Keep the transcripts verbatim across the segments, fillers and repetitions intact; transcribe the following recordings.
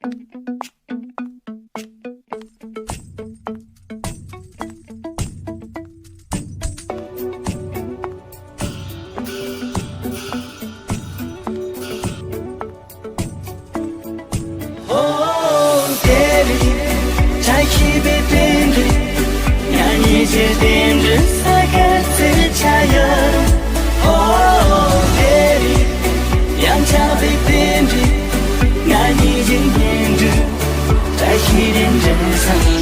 ཧོ། དེ་རིང་བཀྲ་ཤིས་པའི་རྟེན་འབྲེལ། ང་གཉིས་ཀྱི་རྟེན་འབྲེལ་ས་གར་འཚོལ་བྱ་ཡ། ཧོ། དེ་རིང་ཡང་ཆགས་པའི་རྟེན་འབྲེལ། ང་གཉིས་ཀྱི་གཉེན་སྒྲིག་བཀྲ་ཤིས་རྟེན་འབྲེལ་བཟང་།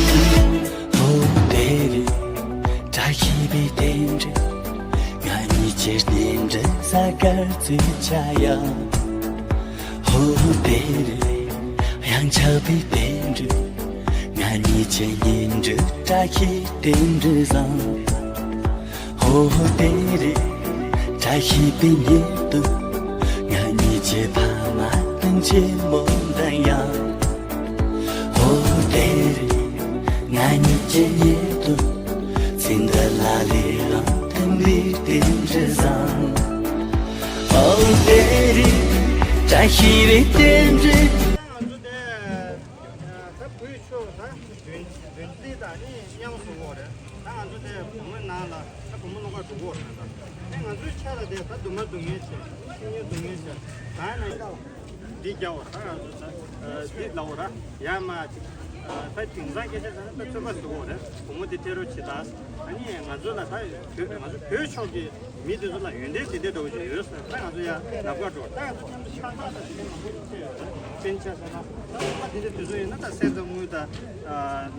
ཧོ། དེ་རིང་བཀྲ་ཤིས་པའི་རྟེན་འབྲེལ། ང་གཉིས་ཀྱི་རྟེན་འབྲེལ་ས་གར་འཚོལ་བྱ་ཡ། ཧོ། དེ་རིང་ཡང་ཆགས་པའི་རྟེན་འབྲེལ། ང་གཉིས་ཀྱི་གཉེན་སྒྲིག་བཀྲ་ཤིས་རྟེན་འབྲེལ་བཟང་། ཧོ། དེ་རིང་བཀྲ་ཤིས་པའི་ཉིན་དུ། ང་གཉིས་ཀྱི་ཕ་མ་སྤུན་མཆེད་སྨོན་འདུན་ཡང་། ཧོ། དེ་རིང་ང་གཉིས་ཀྱི་ཉེ་དུ། ཚེ་འདི་ལ་ལས་རང་མཐུན་པའི་རྟེན་འབྲེལ་བཟང་། ཧོ། དེ་རིང་བཀྲ་ཤིས་པའི་རྟེན་འབྲེལ། ང་ཚོ་དེ་ད་བུ་ཆོ་ད་བདུན་བདུན་ཚིགས་དང་ནི་མཉམ་སུ་འོ་རེད། ད་ང་ཚོ་དེ་བུ་མོའི་ནང་ལ་ད་བུ་མོ་སློབ་གར་འགྲོ་གི་ཡོད་རེད། ད་ང་ཚོའི་ཆ་ལ་དེ་ད་སྡུག་མ་སྡུག་ངལ་ཆེ། ཤི་ཉེན་སྡུག་ངལ་ཆེ། ད་ནི། འདི་རྒྱག་པ་ད་ང་ཚོ་ད་འདི་ལབ་པ་ར་ཡ་མ་ཅིག་ད་དེང་སང་སྐད་ཆ་ཟེར་ན་ད་ཚོད་པ་ཟུག་པ་རེད། བུ་མོ་འདི་ཐེ་རོ་ཆེ། ད་ཨ་ནི་ང་ཚོ་ལ་ད་བོད་ང་ཚོ་བོད་ཕྱོགས་ཀྱི་མི་དེ་ཚོ་ལ་ཡོན་ཏན་དེ་འདྲ་འདྲ་པོ་ཅིག་ཡོད་ཟེར། ད་ང་ཚོ་ཡ་ལབ་ག་འགྲོ། ད་ང་ཚོ་ཤ་སྟག་ད་དེ་འདྲ་མང་པོ་ཅིག་ཡོད་རེད། དཔེ་ཆ་ཟེར་ན་ད་ང་དེ་འདྲ་དུས་ཚོད་ཡིན་ན་ད་གསེར་དང་དངུལ་དང་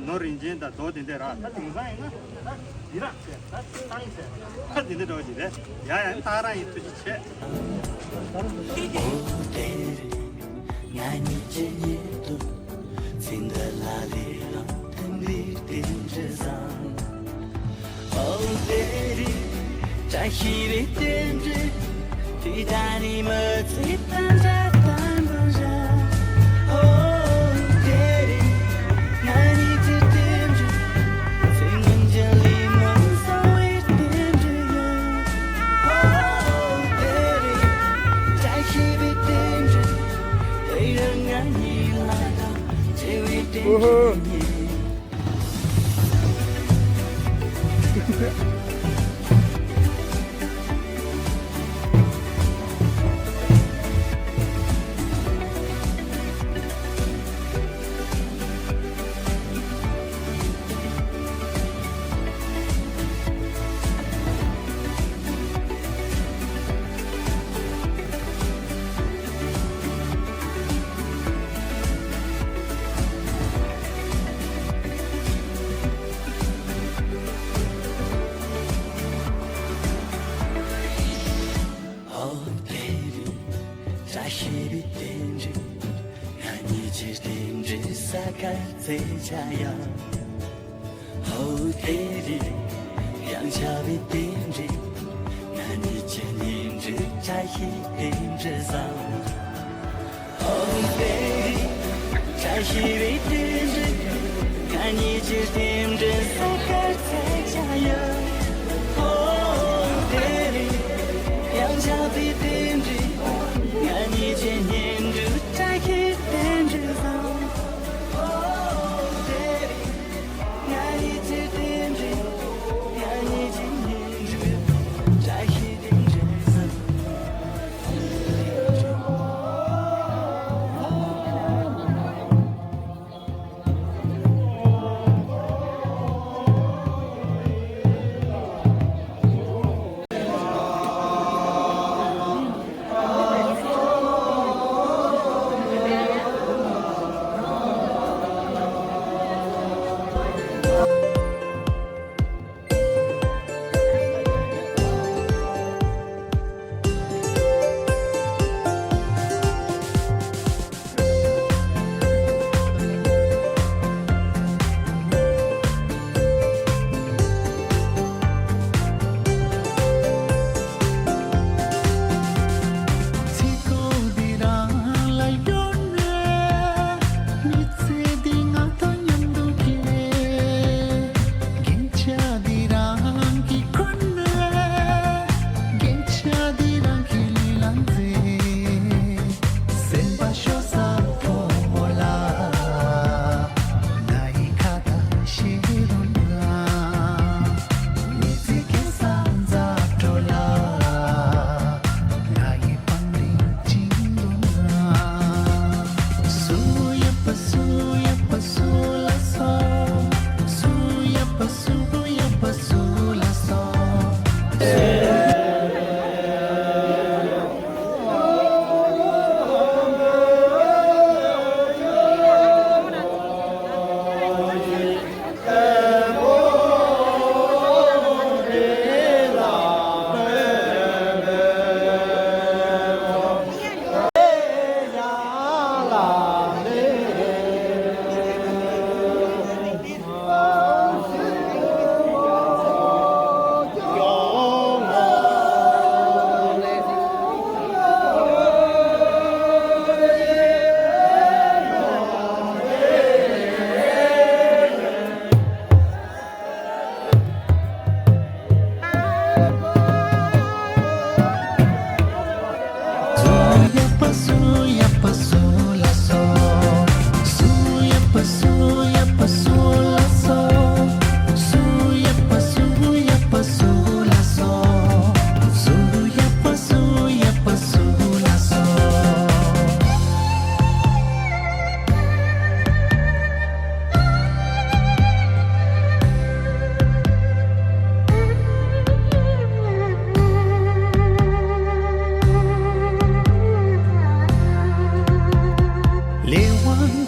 ནོར་རིན་ཆེན་དང་རྡོ་དེ་འདྲ་ར། ད་དེང་སང་ཡིན་ན་ད་འདི་ར། ད་ཏང་ཆེ། ད་འདི་འདྲ་འགྲོ་གི་རེད། ཡ་ཡ་ཏང་རང་ཡིན་ཐུགས་རྗེ་ཆེ། ཨོ་དེ་རིང་ང་གཉིས་ཀྱི་ཉེ་དུ། ཚེ་འདི་ལ་ལས་རང་མཐུན་པའི་རྟེན་འབྲེལ་བཟང་། ཨོ་དེ་རིང་བཀྲ་ཤིས་པའི་རྟེན་འབྲེལ། ཨོ་དེ་རིང་བཀྲ་ཤིས་པའི་རྟེན་འབྲེལ། ང་གཉིས་ཀྱི་རྟེན་འབྲེལ་ས་གར་འཚོལ་བྱ་ཡ། ཧོ་དེ་རིང་ཡང་ཆགས་པའི་རྟེན་འབྲེལ། ང་གཉིས་ཀྱི་གཉེན་སྒྲིག་བཀྲ་ཤིས་རྟེན་འབྲེལ་བཟང་། ཨོ་དེ་རིང་བཀྲ་ཤིས་པའི་རྟེན་འབྲེལ། ང་གཉིས་ཀྱི་རྟེན་འབྲེལ་ས་གར་འཚོལ་བྱ་ཡ། ཨོ་དེ་རིང་ཡང་ཆགས་པའི་རྟེན་འབྲེལ། ང་གཉིས་ཀྱི་གཉེན་སྒྲིག་བཀྲ་ཤིས་རྟེན་འབྲེལ་བཟང་། ཨོ་དེ་རིང་།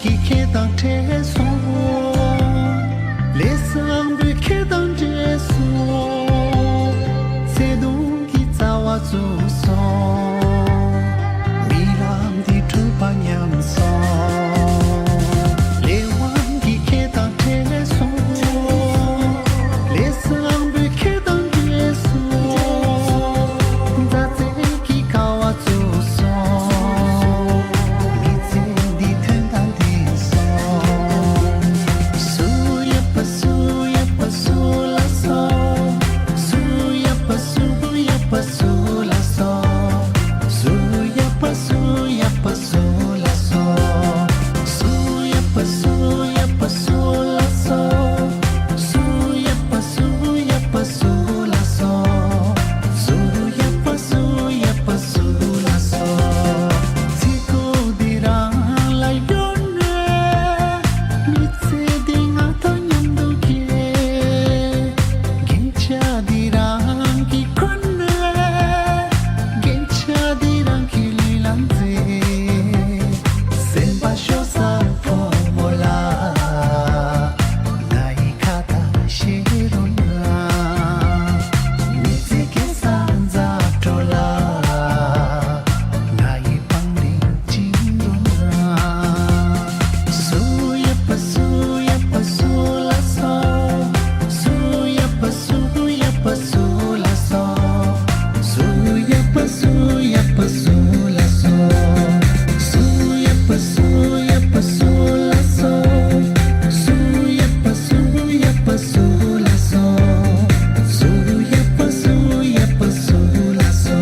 གི་ཁེ་དང་འཕྲད་སོང་། ལས་བཟང་པོའི་ཁེ་དང་འཕྲད་སོང་། བརྩེ་དུང་གི་རྩ་བ་བཙུགས་སོང་། རྨི་ལམ་འདི་འགྲུབ་པ་སྙམ་སོང་། ལས་དབང་གི་ཁེ་དང་འཕྲད་སོང་། ལས་བཟང་པོའི་ཁེ་དང་འཕྲད་སོང་། མཛའ་བརྩེ་གི་ཀ་བ་བཙུགས་སོང་། མི་ཚེ་འདི་དོན་དང་ལྡན་སོང་། སུ་ཡ་པ་སུ་ཡ་པ་སུ་ལ་སོ། སུ་ཡ་པ་སུ་ཡ་པ་སུ་ལ་སོ། སུ་ཡ་པ་སུ་ཡ་པ་སུ་ལ་སོ། སུ་ཡ་པ་སུ་ཡ་པ་སུ་ལ་སོ། སུ་ཡ་པ་སུ་ཡ་པ་སུ་ལ་སོ། སུ་ཡ་པ་སུ་ཡ་པ་སུ་ལ་སོ། ཚིག་གོ་འདི་རང་ལ་ཡོད་ནས། མི་ཚེ་འདི་ང་དང་མཉམ་དུ་སྐྱེལ། རྒྱན་ཆ་འདི་རང་གིས་གོན་ནས། རྒྱན་ཆ་འདི་རང་གིས་ལུས་ལ་མཛེས། སེམས་པ་ཤོར་ས་བུ་མོ་ལ། ང་ཡི་ཁ་བཏགས་ཤེས་རོགས་གནང་། མི་ཚེ་སྐྱེལ་ས་མཛའ་གྲོགས་ལ། ང་ཡི་པང་གདན་བཅིངས་རོགས་གནང་། སུ་ཡ་པ་སུ་ཡ་པ་སུ་ལ་སོ། སུ་ཡ་པ་སུ་ཡ་པ་སུ་ལ་སོ། སུ་ཡ་པ་སུ་ཡ་པ་སུ་ལ་སོ། སུ་ཡ་པ་སུ་ཡ་པ་སུ་ལ་སོ། སུ་ཡ་པ་སུ་ཡ་པ་སུ་ལ་སོ། སུ་ཡ་པ་སུ་ཡ་པ་སུ་ལ་སོ།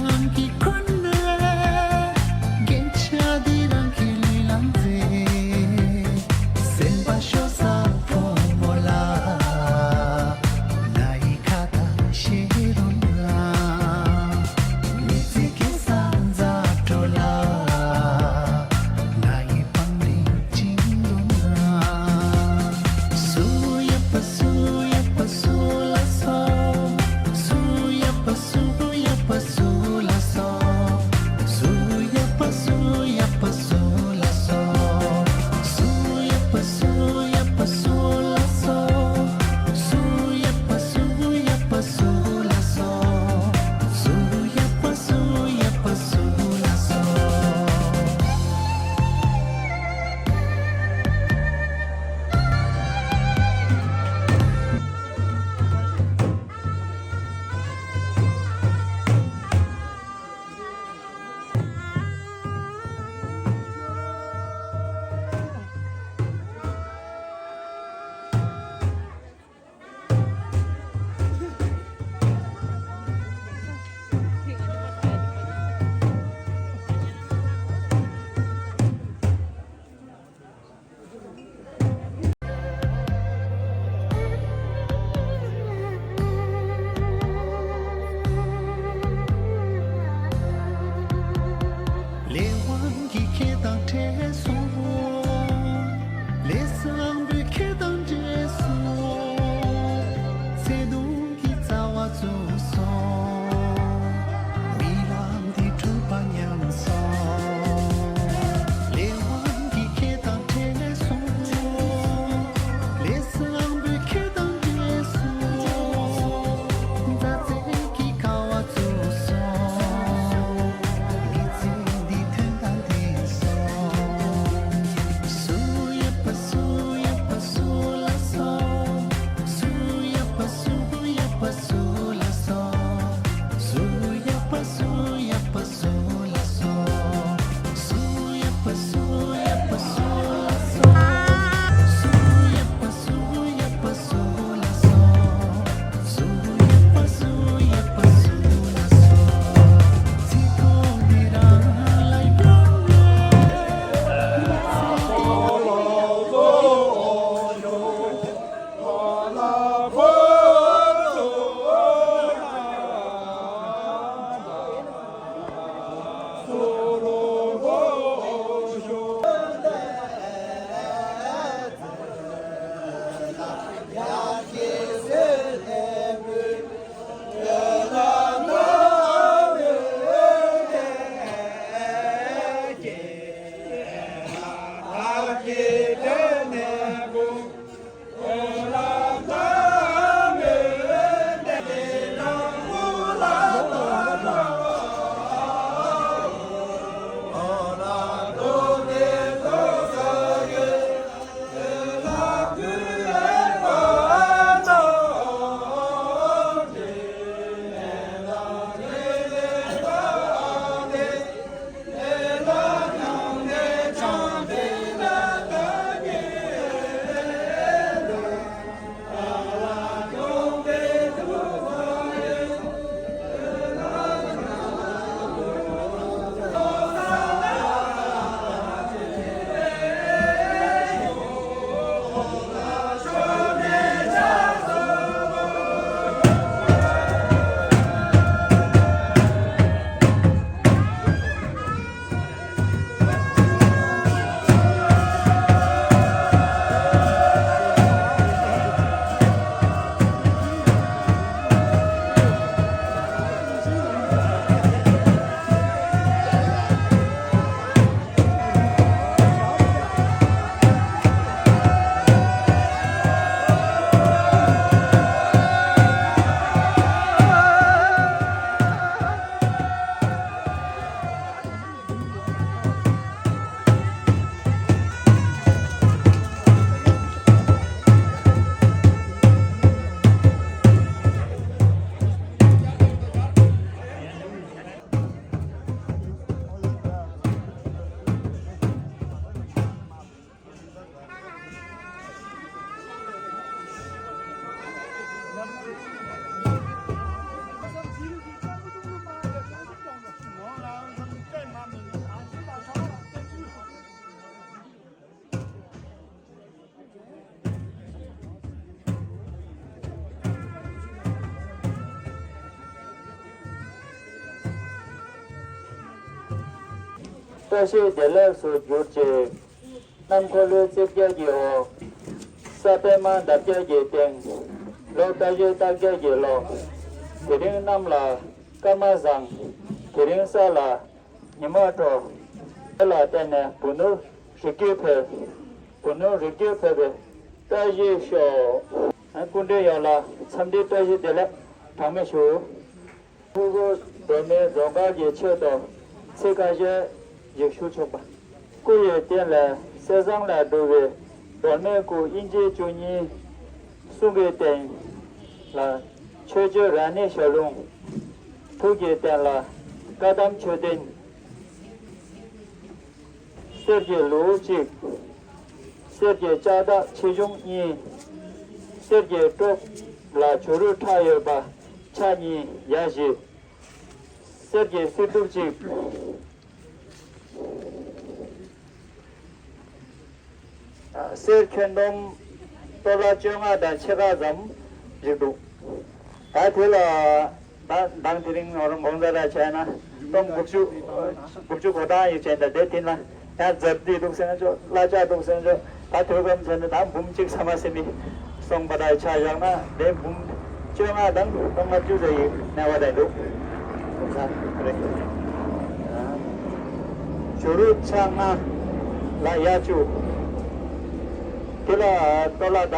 རང་གིས་གོན་ནས། རྒྱན་ཆ་འདི་རང་གིས་ལུས་ལ་མཛེས། སེམས་པ་ཤོར་ས་བུ་མོ་ལ། ང་ཡི་ཁ་བཏགས་ཤེས་རོགས་གནང་། མི་ཚེ་སྐྱེལ་ས་མཛའ་གྲོགས་ལ། ང་ཡི་པང་གདན་བཅིངས་རོགས་གནང་། སུ་ཡ་པ་སུ་ཡ་པ་སུ་ལ་སོ། སུ་ཡ་པ་སུ་ཡ་པ་སུ་ལ་སོ། སུ་ཡ་པ་སུ་ཡ་པ་སུ་ལ་སོ། སུ་ཡ་པ་སུ་ཡ་པ་སུ་ལ་སོ། སུ་ཡ་པ་སུ་ཡ་པ་སུ་ལ་སོ། སུ་ཡ་པ་སུ་ཡ་པ་སུ་ལ་སོ། ལས་དབང་གི་ཁེ་དང་འཕྲད་སོང་། ལས་བཟང་པོའི་ཁེ་དང་འཕྲད་སོང་། བརྩེ་དུང་གི་རྩ་བ་བཙུགས་སོང་། རྨི་ལམ་འདི་འགྲུབ་པ་སྙམ་སོང་། ལས་དབང་གི་ཁེ་དང་འཕྲད་སོང་། ལས་བཟང་པོའི་ཁེ་དང་འཕྲད་སོང་། མཛའ་བརྩེ་གི་ཀ་བ་བཙུགས་སོང་། མི་ཚེ་འདི་དོན་དང་ལྡན་སོང་། སུ་ཡ་པ་སུ་ཡ་པ་སུ་ལ་སོ། སུ་ཡ་པ་སུ་ཡ་པ་སུ་ལ་སོ། སུ་ཡ་པ་སུ་ཡ་པ་སུ་ལ་སོ། སུ་ཡ་པ་སུ་ཡ་པ་སུ་ལ་སོ། སུ་ཡ་པ་སུ་ཡ་པ་སུ་ལ་སོ། སུ་ཡ་པ་སུ་ཡ་པ་སུ་ལ་སོ། ཚིག་གོ་འདི་རང་ལ་ཡོད་ནས། བཀྲ་ཤིས་བདེ་ལེགས་སུ་གྱུར་ཅིག། གནམ་འཁོར་ལོའི་རྩིབས་བརྒྱད་ཀྱི་འོག། ས་པདྨ་འདབ་བརྒྱད་ཀྱི་སྟེང་། ལོ་རྟ་བཞོན་སྟག་བརྒྱད་ཀྱི་ཀློང་། དེ་རིང་གནམ་ལ་སྐར་མ་བཟང་། དེ་རིང་ས་ལ་ཉི་མ་དྲོ། དེ་ལ་བརྟེན་ནས་བུ་ནོར་རིགས་རྒྱུད་འཕེལ། བུ་ནོར་རིགས་རྒྱུད་འཕེལ་བའི་བཀྲ་ཤིས་ཤོག། སྐུ་མགྲོན་ཡོངས་ལ་འཚམས་འདྲིའི་བཀྲ་ཤིས་བདེ་ལེགས་གྲངས་མེད་ཞུ། ཕུར་བུ་མདོ་སྨད་རྫོང་ཁག་གི་ཆེད་དུ་ཚིག་ཁ་ཤས་ཞིག་ཞུ་ཆོག་པ། སྐུ་ཡི་རྟེན་ལས་གསེར་ཟངས་ལས་གྲུབ་པའི་མདོ་སྨད་སྐུ་དབྱིན་ཇི་བཅུ་གཉིས། གསུང་གི་རྟེན་ལ་ཆོས་སྤྱོད་ར་ཎི་ཞལ་ལུང་། ཐུགས་ཀྱི་རྟེན་ལ་བཀའ་གདམས་མཆོད་རྟེན། གསེར་གྱི་ལུགས་གཅིག། གསེར་གྱི་ལྕགས་ཐག་ཆེ་ཆུང་གཉིས། གསེར་གྱི་ཀྲོབ་ལ་བྱུ་རུ་ཁྲག་ཡོད་པ་ཆ་གཉིས་ཡ་བཞི། གསེར་གྱི་གསེར་ཐུབ་གཅིག། གསེར་ཁྱོན་བསྡོམས་ཏོ་ལ་བཅོ་ལྔ་དང་ཕྱེད་ཀ་ཙམ་ཞིག་འདུག། ད་དེ་ལ་ད་མདང་དེ་རིང་ངོ་རང་དགོང་ཟ་ར་བྱས་ན་སྟོང་དགུ་བཅུ་དགུ་བཅུ་གོ་གྲངས་ཡོད་བྱས། ད་དེ་དེ་ན་ཡང་ཛར་ཏི་འདུག་ཟེར་ན་ཆོག། གླ་ཆ་འདུག་ཟེར་ན་ཆོག། ད་དུས་སྐབས་མཚོན་ན་ད་འབུམ་གཅིག་ས་མ་ཟིན་ནི་སོང་བ་ད་ཆ་བཞག་ན་དེ་འབུམ་བཅོ་ལྔ་དང་སྟོང་ལྔ་བཅུ་ཙམ་ཡི་གནས་བ་དེ་འདུག། རེད། བྱུ་རུ་ཆ་ལྔ་ལ་ཡ་བཅུ། དེ་ལ་ཏོ་ལ་ད་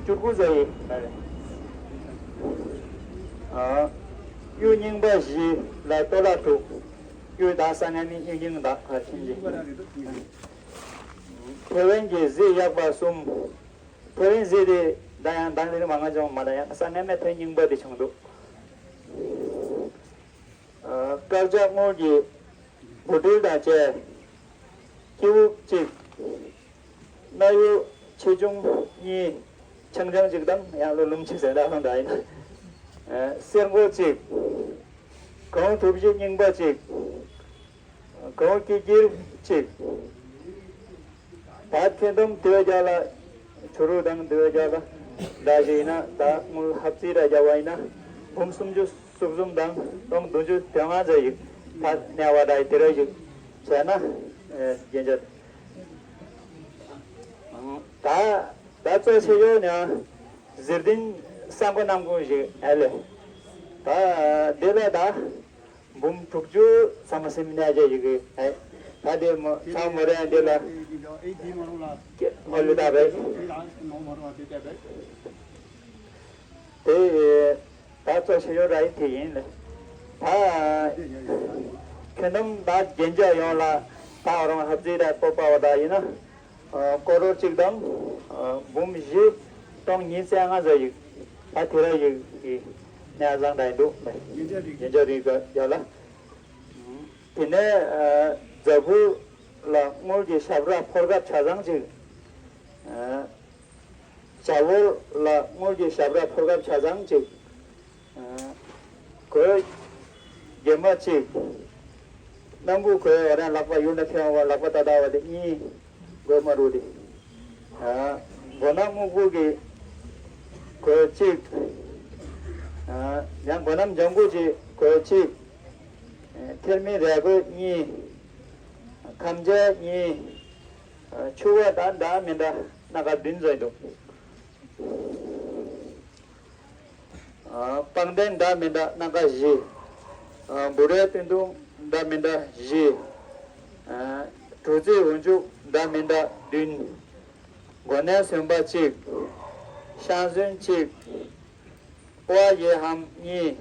བཅུ་དགུ་ཙམ་ཡི་རེད། གཡུ་རྙིང་པ་བཞི་ལ་ཏོ་ལ་དྲུག། གཡུ་དག་ས་ངན་མི་གཡུ་རྙིང་དག་ག་ཕྱིན་ཅི། ཐེ་ཝན་གྱི་གཟི་ཡག་པ་གསུམ། ཐེ་ཝན་གཟི་དེ་ད་ཡང་མདང་ལེ་མ་ང་ཅང་མ་ད་ཡང་ས་ངན་མེད་ཐེ་རྙིང་པ་དེ་བྱུང་འདུག། དཀར་ཆག་དངུལ་གྱི་འབུ་ཏིལ་དང་བཅས། སྐྱེ་བུ་གཅིག། སྣ་ཡུ་ཆེ་ཆུང་གཉིས། ཆང་ཆང་གཅིག་དང་ཡང་ལོ་ལུམ་གཅིག་ཟེར་ད་ཧང་ད་ཡིན། གསེར་མགོ་གཅིག། གང་ཐུབ་བཞི་རྙིང་པ་གཅིག། གང་ཀི་ཀིར་གཅིག། བར་ཁྱོན་བསྡོམས་དེ་བས་རྒྱ་ལ་ཆུ་རུ་དང་དེ་བས་རྒྱ་ལ་འདྲ་ཞིག་ཡིན་ན་ད་དངུལ་ཧབ་རྩིས་ར་རྒྱ་བ་ཡིན་ན་འབུམ་སུམ་ཅུ་སོ་གསུམ་དང་སྟོང་བདུན་ཅུ་དོན་ལྔ་ཙམ་ཞིག་ད་གནས་བ་འདྲ་ཡི་དེ་ར་ཞིག་བྱས་ན་རྒྱན་ཆ་ད་ད་གཙོ་ཆེ་ཤོས་ནི་ཟིར་ལྡན་ས་མགོ་གནམ་མགོ་ཞིག་ཨེ་ལེ། ད་དེ་ལས་ད་འབུམ་དྲུག་ཅུ་ཙམ་སིམ་ནས་བྱས་ཡི་གེ་ཨེ། ད་དེ་མོ་ཚང་མོ་རེ་འདི་ལ་ཨོ་ལི་ད་རེད། དེ་ད་གཙོ་ཆེ་ཤོས་ར་ཡི་དེ་ཡིན་ལ། ད་ཁྱོད་རྣམས་ད་རྒྱན་ཆ་ཡོངས་ལ་ད་རང་ཧབ་ཙི་ར་སྤོབས་པ་བ་ད་ཡིན་ན། ཨ་ཀོ་རོར་གཅིག་དང་ཨ་འབུམ་བཞི་སྟོང་ཉིས་བརྩེགས་ལྔ་ཙམ་ཞིག་ད་དེ་ར་ཞིག་གི་གནས་བཟང་འདྲ་འདུག་ལ། རྒྱན་ཆ་རིགས་ཀ་ཡ་ལ། དེ་ནས་ཨ་རྫ་བུ་ལ་དངུལ་གྱི་ཞབས་ར་ཕོར་ཁབ་ཆ་ཚང་གཅིག། ཨ་བྱ་བོར་ལ་དངུལ་གྱི་ཞབས་ར་ཕོར་ཁབ་ཆ་ཚང་གཅིག། གོས་རྒྱན་མ་གཅིག། སྣམ་བུ་གོས་འོ་ར་ལག་པ་ཡུལ་ན་ཕེ་བ་ལག་པ་ཏ་ཏ་བ་དེ་གཉིས། གོས་མ་རུ་དེ། མགོ་ནམ་སྨུག་པོ་གི་གོས་གཅིག། ཡང་མགོ་ནམ་ལྗང་གུ་གི་གོས་གཅིག། ཐེར་མའི་རས་གོས་གཉིས། ཁམ་ཆས་གཉིས། ཕྱུ་པ་དང་འདྲ་མི་འདྲ་སྣ་ཁ་བདུན་ཙམ་འདུག། ཨ་པང་གདན་འདྲ་མི་འདྲ་སྣ་ཁ་བཞི། ཨ་འབུ་རའི་སྟོད་ཐུང་འདྲ་མི་འདྲ་བཞི། ཨ་གྲུ་རྩི་འོ་མཆོག་འདྲ་མི་འདྲ་བདུན། མགོ་ནས་སོན་པ་གཅིག། ཤང་སོན་གཅིག། པ་ཡེ་ཧམ་གཉིས།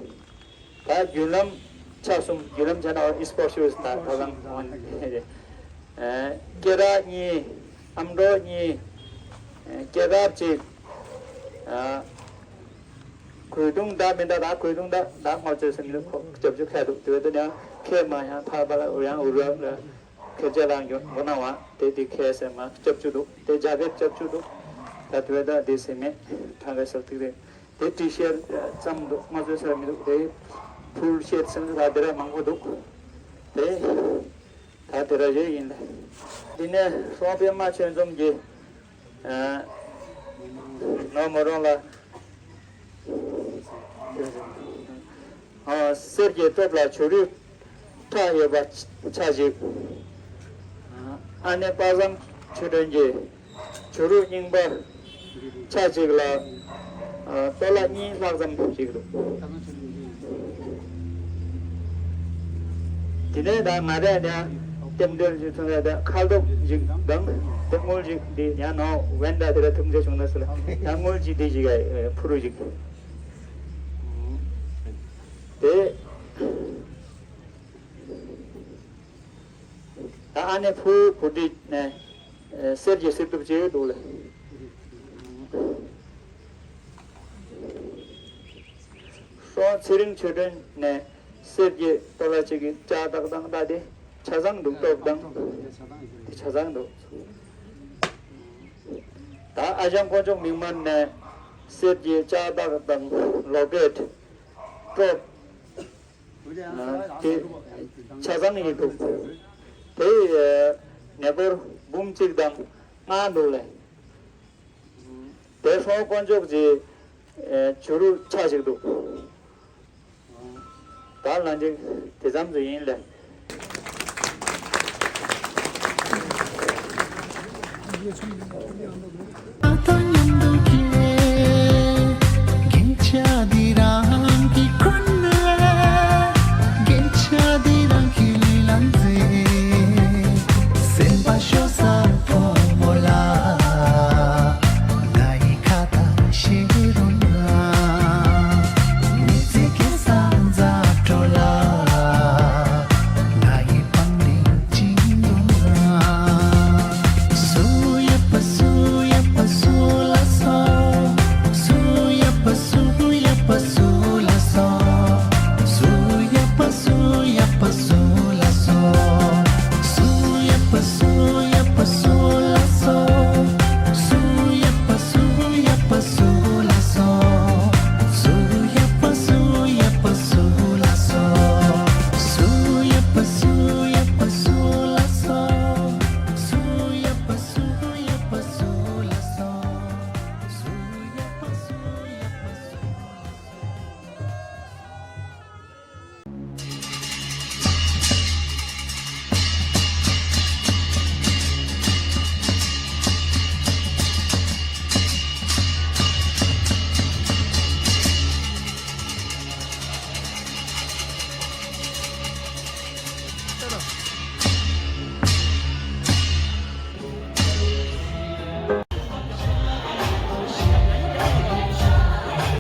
ད་རྒྱུན་ལམ་ཆ་གསུམ། རྒྱུན་ལམ་ཆ་ན་ཨི་སྤོར་ཤུ་ཟི་ད་ད་གང་། ཨ་སྐེ་རགས་གཉིས། ཨམ་ཀྲོག་གཉིས། ཨ་སྐེ་རགས་གཅིག། ཨ་གོས་ཐུང་འདྲ་མི་འདྲ། ད་གོས་ཐུང་ད་ད་ངོ་ཚོས་སེམས་ལ་ཁོ་སྐྱབས་བཅོལ་ཁ་འདུག། དེ་བས་ད་ཡང་ཁས་མ་ཡང་ཐག་པ་ལ་ཡང་འུར་ར་ར་ཁེར་ཅག་ལ་འགྱོ་འགོ་ན་བ་དེ་དེ་ཁས་སེ་མ་སྐྱབས་བཅོལ་འདུག། དེ་རྒྱ་སྐད་སྐྱབས་བཅོལ་འདུག། ད་དེ་བས་ད་དེ་སེམས་མེད་ཁྲང་ག་སར་ཐིག་རེད། དེ་ཏི་ཤར་ཙམ་འདུག། ང་ཚོའི་སར་མི་འདུག། དེ་ཕུལ་ཤེར་ཙམ་འདུག། ད་དེ་ར་མང་པོ་འདུག། དེ་ད་དེ་ར་རེ་ཡིན་ལ། འདི་ནས་སོང་པད་མ་ཆོས་འཛོམས་ཀྱི་ཨ་ནོར་མོ་རོང་ལ། ཨ་གསེར་གྱི་ཏོབ་ལ་བྱུ་རུའི་ཁྲག་ཡོད་པ་ཆ་གཅིག། ཨ་ནེ་པ་བཟང་ཆོས་སྒྲོན་གྱི་བྱུ་རུ་རྙིང་པ་ཆ་གཅིག་ལ་ཨ་ཏོ་ལ་གཉིས་ལྷག་ཙམ་ཞིག་འདུག། དེ་ནས་ད་ང་རས་ནས་རྟེན་འབྲེལ་ཞིག་མཚོན་ཡ་ད་ཁ་ཐོབ་ཞིག་དང་དེ་དངུལ་ཞིག་འདི་ཡང་ནོ་ཝེན་ད་དེ་ལ་ཐུགས་རྗེ་བྱུང་ན་ཟེར་ལ་ཡང་དངུལ་ཞིག་འདི་ཞིག་ཨ་ཕུ་རུ་ཞིག་དེ། ད་ཨ་ནེ་ཕུ་བུ་ཁྲིད་ནས་གསེར་གྱི་གསེར་ཐུབ་ཅིག་འདུག་ལ། སོ་ཚེ་རིང་ཆོས་སྒྲོན་ནས་གསེར་གྱི་ཏོ་ལ་གཅིག་གི་ལྕགས་ཐག་དང་ད་དེ་ཆ་ཚང་འདུག་སྟོབས་དང་དེ་ཆ་ཚང་འདུག། ད་ཨ་ཞང་དཀོན་མཆོག་མིག་དམར་ནས་གསེར་གྱི་ལྕགས་ཐག་དང་ལོ་ཀེད་སྟོབས། དེ་ཆ་ཚང་ཡིན་འདུག། དེ་ནས་པོར་འབུམ་གཅིག་དང་ལྔ་འདུག་ལས། དེ་སོང་དཀོན་མཆོག་གི་བྱུ་རུ་ཆ་ཞིག་འདུག། ད་ལ་འཇིག་དེ་ཙམ་དུ་ཡིན་ལས།